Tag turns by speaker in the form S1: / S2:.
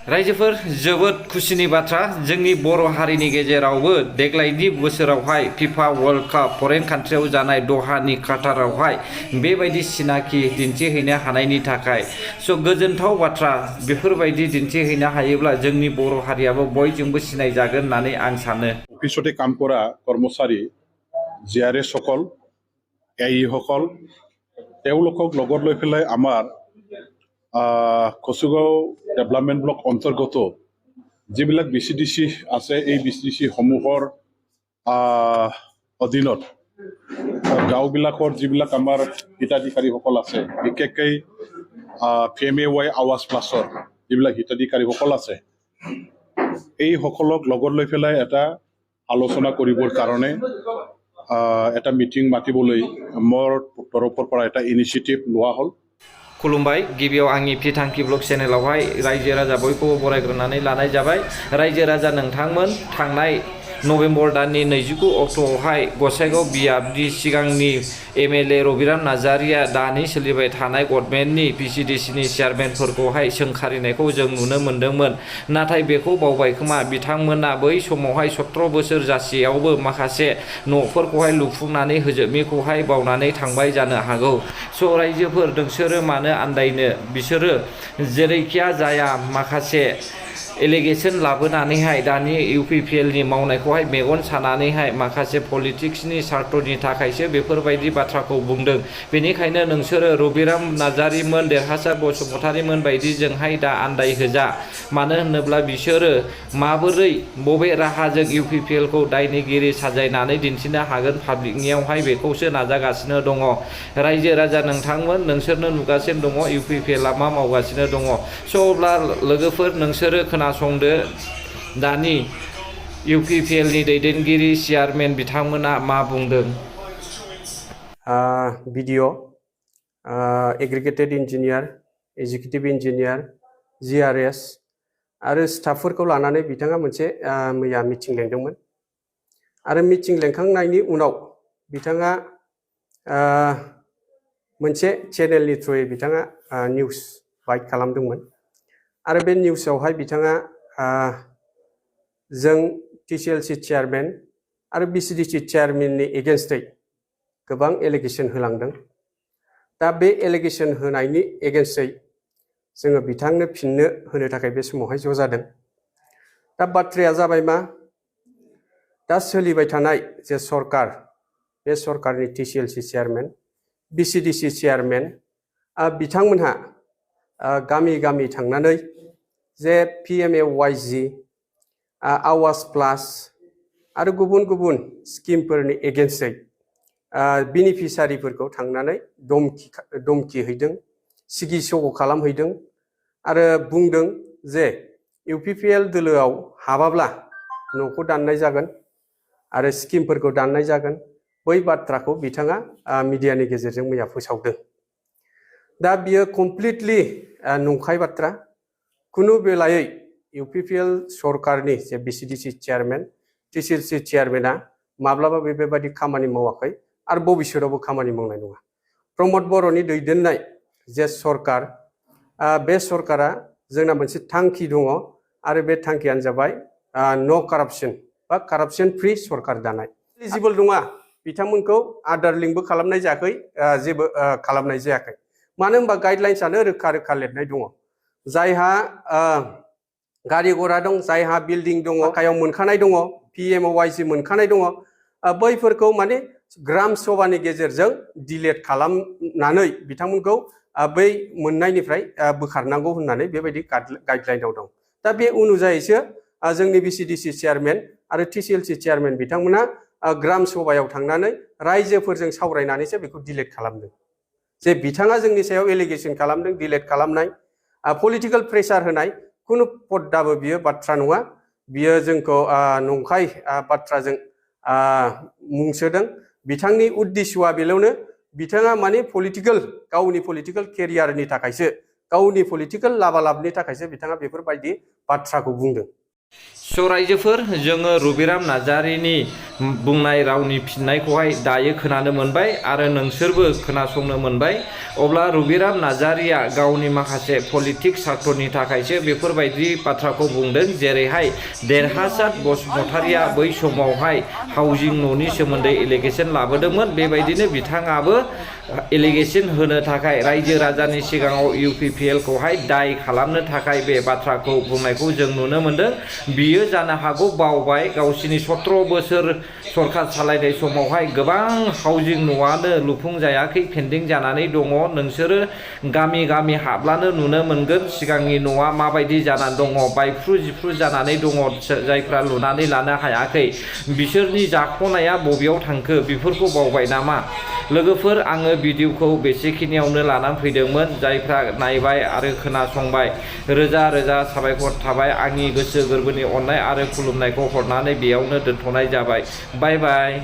S1: रायजोफोर जोबोद खुसिनि बाथ्रा जोंनि बर' हारिनि गेजेरावबो देग्लायनि बोसोरावहाय फिफा वर्ल्ड काप फरेन कान्ट्रियाव जानाय दहानि काटारावहाय बेबायदि सिनाखि दिन्थिहैनो हानायनि थाखाय गोजोनथाव बाथ्रा। बेफोरबायदि दिन्थिहैनो हायोब्ला जोंनि बर' हारियाबो बयजोंबो सिनायजागोन होननानै आं सानो।
S2: অফিসতে কাম কৰা কৰ্মচাৰী জিআৰএছ সকল এই সকল তেওঁলোকক লগত লৈ পেলাই আমাৰ কচুগাঁও ডেভেলপমেণ্ট ব্লক অন্তৰ্গত যিবিলাক বিচিডিচি আছে এই বিচিডিচি সমূহৰ অধীনত গাঁওবিলাকৰ যিবিলাক আমাৰ হিতাধিকাৰীসকল আছে বিশেষকৈ PMAY আৱাজ প্লাছৰ যিবিলাক হিতাধিকাৰীসকল আছে এই সকলক লগত লৈ পেলাই এটা আলোচনা কৰিবৰ কাৰণে এটা মিটিং মাতিবলৈ মোৰ তৰফৰ পৰা এটা ইনিচিয়েটিভ লোৱা হ'ল।
S1: खुलुमबाय। गिबियाव आंनि फिथांखि ब्लग चेनेलावहाय रायजो राजा बयखौबो बरायग्रोनानै लानाय जाबाय। रायजो राजा नोंथांमोन थांनाय नभेम्बर दाननि 29 अक्ट'आवहाय गसाइगाव बियाबनि सिगांनि MLA रबिराम नार्जारिया दानि सोलिबाय थानाय गभर्नमेन्टनि PCDCनि चेयारमेनफोरखौहाय सोंखारिनायखौ जों नुनो मोन्दोंमोन। नाथाय बेखौ बावबाय खोमा बिथांमोना बै समावहाय 17 बोसोर जासेयावबो माखासे न'फोरखौहाय लुफुंनानै होजोबैखौहाय बावनानै थांबाय जानो हागौ। रायजोफोर नोंसोरो मानो आन्दायनो, बिसोरो जेरैखिया जाया माखासे एलिगेसन लाबोनानैहाय दानि UPPLनि मावनायखौहाय मेगन सानानैहाय माखासे पलिटिक्सनि सार्थनि थाखायसो बेफोरबायदि बाथ्राखौ बुंदों। बेनिखायनो नोंसोरो रबिराम नार्जारिमोन, देरहासार बसुमतारीमोन बायदिजोंहाय दा आन्दायहोजा। मानो होनोब्ला बिसोरो माबोरै बबे राहाजों UPPLखौ दायनिगिरि साजायनानै दिन्थिनो हागोन पाब्लिकनियावहाय बेखौसो नाजागासिनो दङ। रायजो राजा नोंथांमोन नोंसोरनो नुगासिनो दङ UPPLआ मा मावगासिनो दङ। अब्ला लोगोफोर नोंसोरो खोनासंदो दानि UPPLनि दैदेनगिरि चेयारमेन बिथांमोना मा बुंदों।
S3: Video aggregated engineer, executive engineer, GRS आरो स्टाफफोरखौ लानानै बिथाङा मोनसे मैया मिटिं लेंदोंमोन। आरो मिटिं लेंखांनायनि उनाव बिथाङा मोनसे चेनेलनि थ्रुयै बिथाङा निउस बाइट खालामदोंमोन। आरो बे निउसआवहाय बिथाङा जों TCLC चेयारमेन आरो BCDC चेयारमेननि एगेन्स्टै गोबां एलिगेसन होलांदों। दा बे एलिगेसन होनायनि एगेन्स्टै जोङो बिथांनो फिननो होनो थाखाय बे समावहाय ज' जादों। दा बाथ्राया जाबाय मा, दा सोलिबाय थानाय जे सरकार, बे सरकारनि TCLC चेयारमेन, BCDC चेयारमेन बिथांमोनहा गामि गामि थांनानै जे PMAYG, आवाज प्लास आरो गुबुन गुबुन स्किमफोरनि एगेन्स्टै बेनिफिसारिफोरखौ थांनानै धमखि हैदों, सिगि सग' खालामहैदों आरो बुंदों जे UPPL दोलोआव हाबाब्ला न'खौ दाननाय जागोन आरो स्किमफोरखौ दाननाय जागोन। बै बाथ्राखौ बिथाङा मिडियानि गेजेरजों मैया फोसावदों। दा बियो कमप्लिटलि नंखाय बाथ्रा। खुनु बेलायै UPPL सरकारनि जे BCDC चेयारमेन, TCLC चेयारमेना माब्लाबा बेबायदि खामानि मावाखै आरो भबिष्यतआवबो खामानि मावनाय नङा। प्रमद बर'नि दैदेननाय जे सरकार, बे सरकारा जोंना मोनसे थांखि दङ आरो बे थांखियानो जाबाय न' कारापसन बा कारापसन फ्रि सरकार दानाय। इलिजिबल नङा, बिथांमोनखौ आदार लिंकबो खालामनाय जायाखै, जेबो खालामनाय जायाखै। मानो होनबा गाइडलाइन्सआनो रोखा रोखा लिरनाय दङ। जायहा गारि घोड़ा दं, जायहा बिल्डिं दङ, आखायाव मोनखानाय दङ, PMAYG मोनखानाय दङ, बैफोरखौ माने ग्राम सभानि गेजेरजों डिलेट खालामनानै बिथांमोनखौ बै मोननायनिफ्राय बोखारनांगौ होननानै बेबायदि गाइडलाइनआव दं। दा बे अनुजायैसो जोंनि BCDC चेयारमेन आरो TCLC चेयारमेन बिथांमोना ग्राम सभायाव थांनानै रायजोफोरजों सावरायनानैसो बेखौ डिलेट खालामदों। जे बिथाङा जोंनि सायाव एलिगेसन खालामदों, डिलेट खालामनाय, पलिटिकेल प्रेसार होनाय, खुनु पद्दाबो बियो बाथ्रा नङा। बियो जोंखौ नंखाय बाथ्राजों मुं सोदों। बिथांनि उद्देश्यआ बेल'नो, बिथाङा माने गावनि पलिटिकेल केरियारनि थाखायसो, गावनि पलिटिकेल लाबा लाबनि थाखायसो बिथाङा बेफोरबायदि बाथ्राखौ बुंदों।
S1: रायजोफोर जोङो रबिराम नार्जारिनि बुंनाय रावनि फिननायखौहाय दायो खोनानो मोनबाय आरो नोंसोरबो खोनासंनो मोनबाय। अब्ला रबिराम नार्जारिया गावनि माखासे पलिटिक्स सार्थनि थाखायसो बेफोरबायदि बाथ्राखौ बुंदों। जेरैहाय देरहासात बसुमतारिया बै समावहाय हाउजिं न'नि सोमोन्दै एलिगेसन लाबोदोंमोन, बेबायदिनो बिथाङाबो एलिगेसन होनो थाखाय रायजो राजानि सिगाङाव UPPL खौहाय दाय खालामनो थाखाय बे बाथ्राखौ बुंनायखौ जों नुनो मोनदों। बियो जानो हागौ बावबाय, गावसिनि 17 बोसोर सरकार सालायनाय समावहाय गोबां हाउजिं न'आनो लुफुंजायाखै, पेन्डिं जानानै दङ। नोंसोरो गामि गामि हाबब्लानो नुनो मोनगोन सिगांनि न'आ माबायदि जानानै दङ, बायफ्रु जिफ्रु जानानै दङ। जायफ्रा लुनानै लानो हायाखै बिसोरनि जाख'नाया बबेयाव थांखो बेफोरखौ बावबाय नामा? लोगोफोर, आङो भिडिअखौ बेसेखिनियावनो लानानै फैदोंमोन। जायफ्रा नायबाय आरो खोनासंबाय रोजा रोजा साबायखर थाबाय। आंनि गोसो गोरबोनि अननाय आरो खुलुमनायखौ हरनानै बेयावनो दोनथ'नाय जाबाय। बाय बाय।